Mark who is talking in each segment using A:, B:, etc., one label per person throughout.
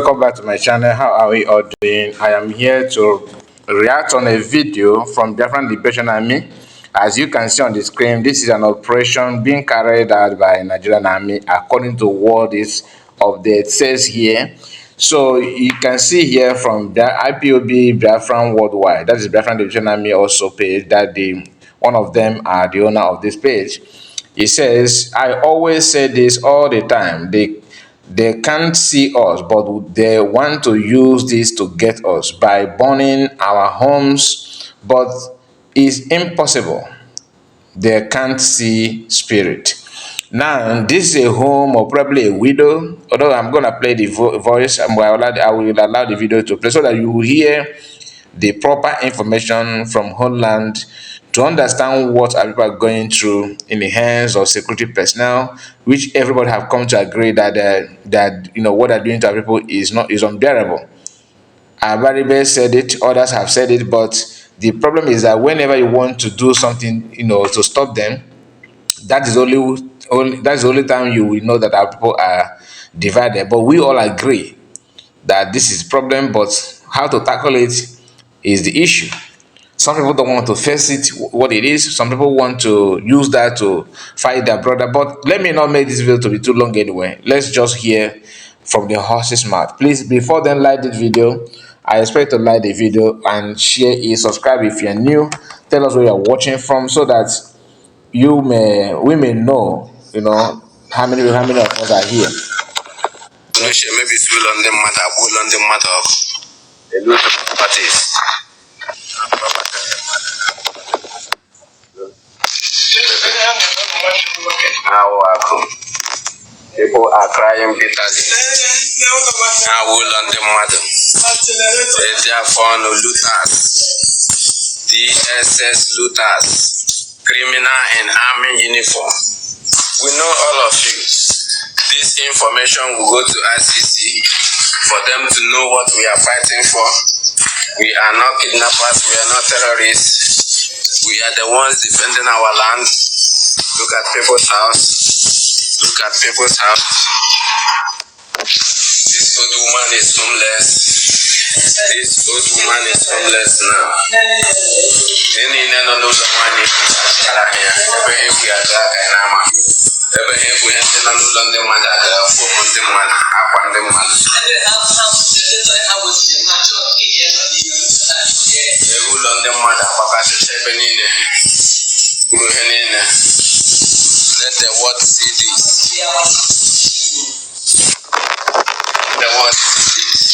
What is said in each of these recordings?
A: welcome back to my channel. How are we all doing? I am here to react on a video from Biafran Liberation Army. As you can see on the screen, this is an operation being carried out by Nigerian Army according to what is update says here. So you can see here from the IPOB Biafran Worldwide, that is Biafran Liberation Army also page, that one of them are the owner of this page. He says, I always say this all the time. They can't see us, but they want to use this to get us by burning our homes, but it's impossible. They can't see spirit. Now, this is a home or probably a widow, although I'm going to play the voice, and I will allow the video to play so that you will hear the proper information from Homeland to understand what our people are going through in the hands of security personnel, which everybody have come to agree that what they're doing to our people is unbearable. Abaribe said it, others have said it, but the problem is that whenever you want to do something, to stop them, that is that's the only time you will know that our people are divided. But we all agree that this is a problem, but how to tackle it is the issue. Some people don't want to face it, what it is. Some people want to use that to fight their brother. But let me not make this video to be too long anyway. Let's just hear from the horse's mouth. Please, before then, like this video. I expect to like the video and share it. Subscribe if you're new. Tell us where you're watching from so that we may know, how many of us are here. Maybe on the matter of parties. People are crying bitterly. I will on the matter. They are found looters, DSS looters, criminal in army uniform. We know all of you. This information will go to ICC for them to know what we are fighting for. We are not kidnappers, we are not terrorists. We are the ones defending our land. Look at people's house. Look at people's house. This old woman is homeless. This old woman is homeless now. Any no money. We are dark and I'm if we have to lose on the mother, 4 months in one, up on the month. They will on the mother, Papa Chebenine. Let the word see this. The word see this.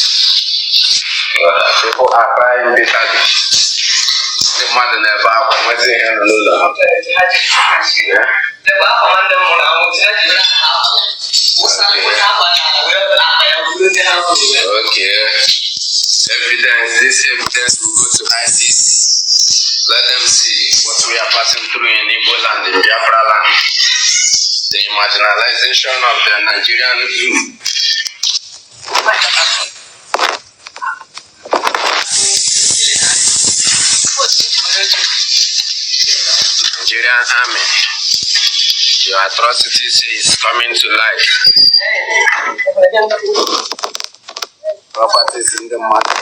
A: People are crying bitterly. The mother never went to him alone. Okay. This evidence will go to ICC. Let them see what we are passing through in Igbo land, in Biafra land. The marginalization of the Nigerian youth. Nigerian army, your atrocities is coming to life. Properties in the market.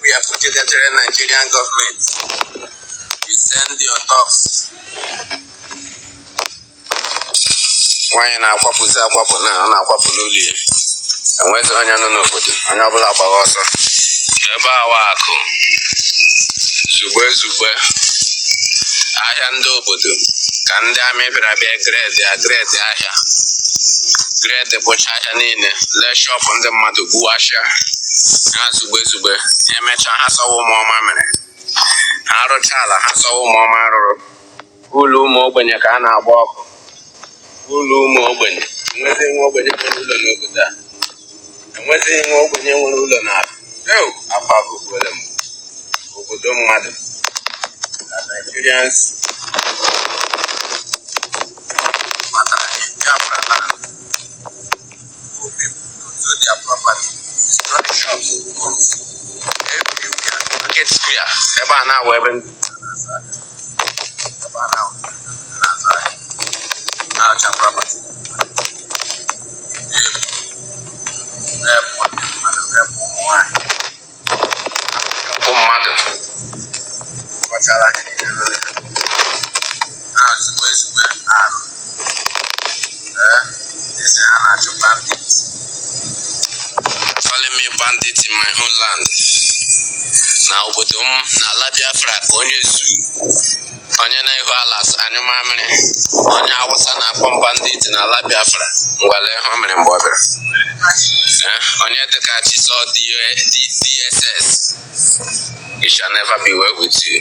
A: We are putting the Nigerian government. You send your talks. Why in our purpose, our purpose now, and our purpose only. And where's the onion no put it? And I'll about also. Eba wako. Zube. I am do but can there maybe I be a great aya. Great the Bochaya Nine. Let's shop on the Madu Guasha. Zube. Emecha has a woman mamma. Arotala has a woman marrow. Ulu mo when you can walk. Ulu mo when nothing more when you can over that. And one thing more when you will not. No, I pass with them. Over don't matter. Nigerians. Their property, destroy shops,
B: Market Square. Ebe a na-awụ ebe na-acha property. Mmadụ gbachara ezigbo arụ esi ha na-achụ bandit. Calling me bandit in my homeland. Na obodo m n'ala Biafra ka onye zoo, onye na-ihu alas anyụ mamịrị, onye Awụsa na-akpọ bandit n'ala Biafra ngwale ihe o mere mgbe ọ bịara. Onye dịka Chiso DSS, it shall never be well with you.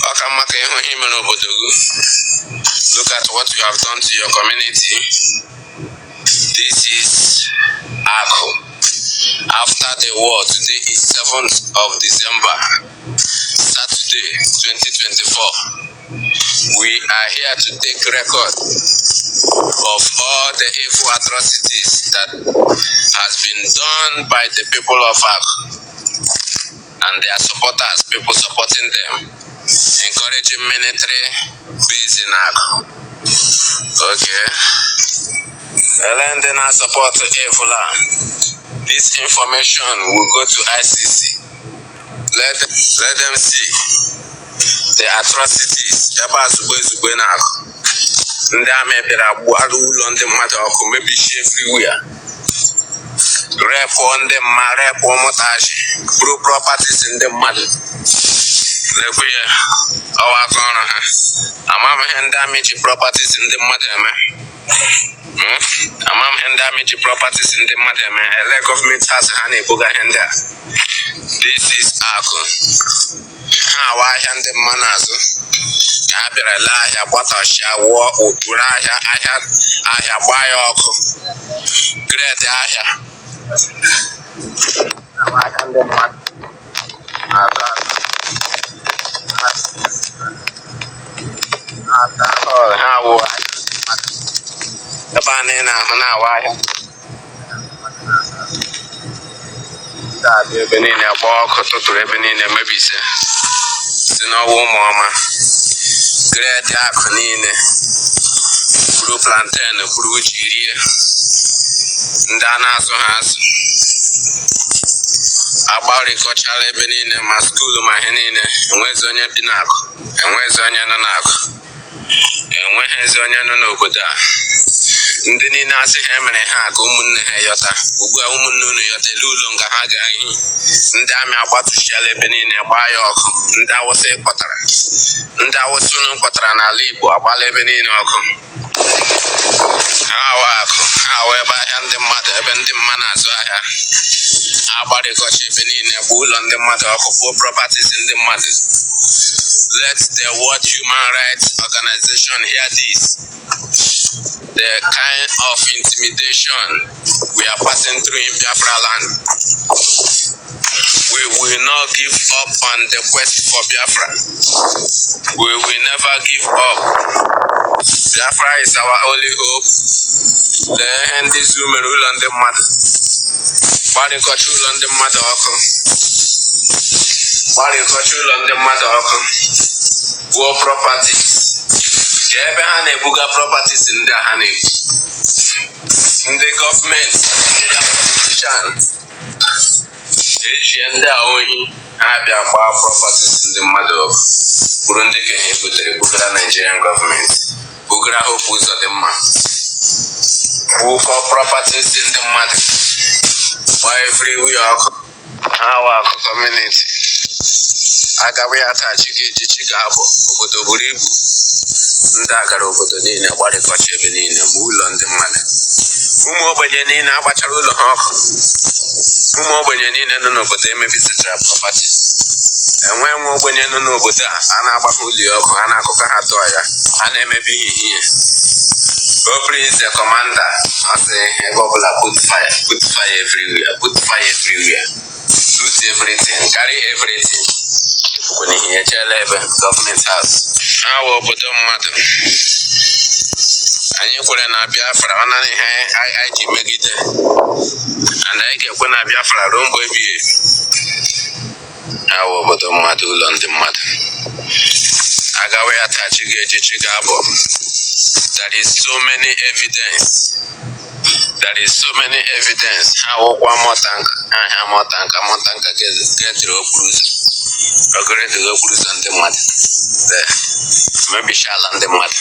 B: Ọ ka mma ka ịhụ ihe mere obodo gị. Look at what you have done to your community. This is Akụ. After the war, today is 7th of December, Saturday 2024. We are here to take record of all the evil atrocities that has been done by the people of Akụ and their supporters, people supporting them, encouraging military base in Akụ. Okay. And then I support evil. This information will go to ICC. Let them see the atrocities. Ebe azugbe na Akụ. Ndị amị bịara gbuara ụlọ ndị mmadụ ọkụ, mebishie everywhere. Rep montage, buru properties ndị mmadụ. Lekwe ya, ọwa aka ọrụ ha. Amam ihe ndị amị ji properties ndị mmadụ eme. Amam ihe ndị amị ji properties ndị mmadụ eme. Ele gọọmenti asị ha na-ebuga ihe ndị a. This is Akụ. Ha awa ahịa ndị mmanụ azụ. Ka ha bịara lee ahịa gbatọchịa, wụọ okpuru ahịa gbaa ya ọkụ. Grade ahịa. Ahịa ndị mmadụ. Ha awụ ebe a na-ahụ na-awa ahịa. Ebe niile agba ọkụ tụtụrụ ebe niile mebise si n'ọwa ụmụọma. Gredi Akụ niile buru plantain buru uche rie ndị a na-azụ ha azụ. Agbarịkọchara ebe niile ma skuulu ma ihe niile. Enwezi onye bi n'Akụ, enwezi onye nọ n'Akụ, enweghịzi onye nọ n'obodo a. Ndị niile asị ha emere ha ka ụmụnne ha yọta. Ugbu a ụmụnne unu yọtela ụlọ nga ha ga-ehi. Ndị amị agbatụchiala ebe niile gbaa ya ọkụ. Ndị Awụsa kpọtara, ndị Awụsa unu kpọtara n'ala Igbo agbala ebe niile ọkụ. Ha awa Akụ, ha awa ebe ahịa ndị mmadụ, ebe ndị mma na-azụ ahịa. Ha agbarịkọcha ebe niile gbuo ụlọ ndị mmadụ ọkụ, gbuo properties ndị mmadụ. Let the World Human Rights Organization hear this. The kind of intimidation we are passing through in Biafra land. We will not give up on the quest for Biafra. We will never give up. Biafra is our only hope. The end is human rule on the mother. Body control on the mother. Body control on the mother. War properties. Ebe ha na-ebuga properties ndị a ha na-ebu. Ndị gọọmenti, ndị politician eji ndị a ohi ha bịa gbaa properties ndị mmadụ ọkụ. Bụrụ ndị ka ha butere bugara Nigerian gọọmenti, bugara Hope Uzodimma, bukọ properties ndị mmadụ, gbaa everywhere ọkụ. Ha wa Akụ community. Agawe ya taa chi ga-eji chi ga-abụ obodo buru ibu. Ndị a gara obodo niile gbarịkọcha ebe niile ma ụlọ ndị mmadụ. Ụmụ ogbenye niile agbachara ụlọ ha ọkụ. Ụmụ ogbenye niile nọ n'obodo emebisichara properties. Enwe nwa ogbenye nọ n'obodo a na-agba ha ụlọ ọkụ, a na-akụkọ ha tụọ ya, a na-emebi ihe. Obri is the commander. I say ebe ọbụla put fire everywhere, loot everything, carry everything. When he echela ebe government house. Awa obodo mmadụ. anyị kwere na Biafra ọ naghị ihe anyị ji megide and anyị ga-ekwe na Biafra ruo mgbe ebighị ebi. Awụ obodo mmadụ, ụlọ ndị mmadụ. Agawe ya tachi ga-eji chi ga-abụ. There is so many evidence. Ha wụkwa mọtanka ga-etiri okpuru ụzọ. Ogere dị okpuru ụzọ ndị mmadụ. Mebishala ndị mmadụ.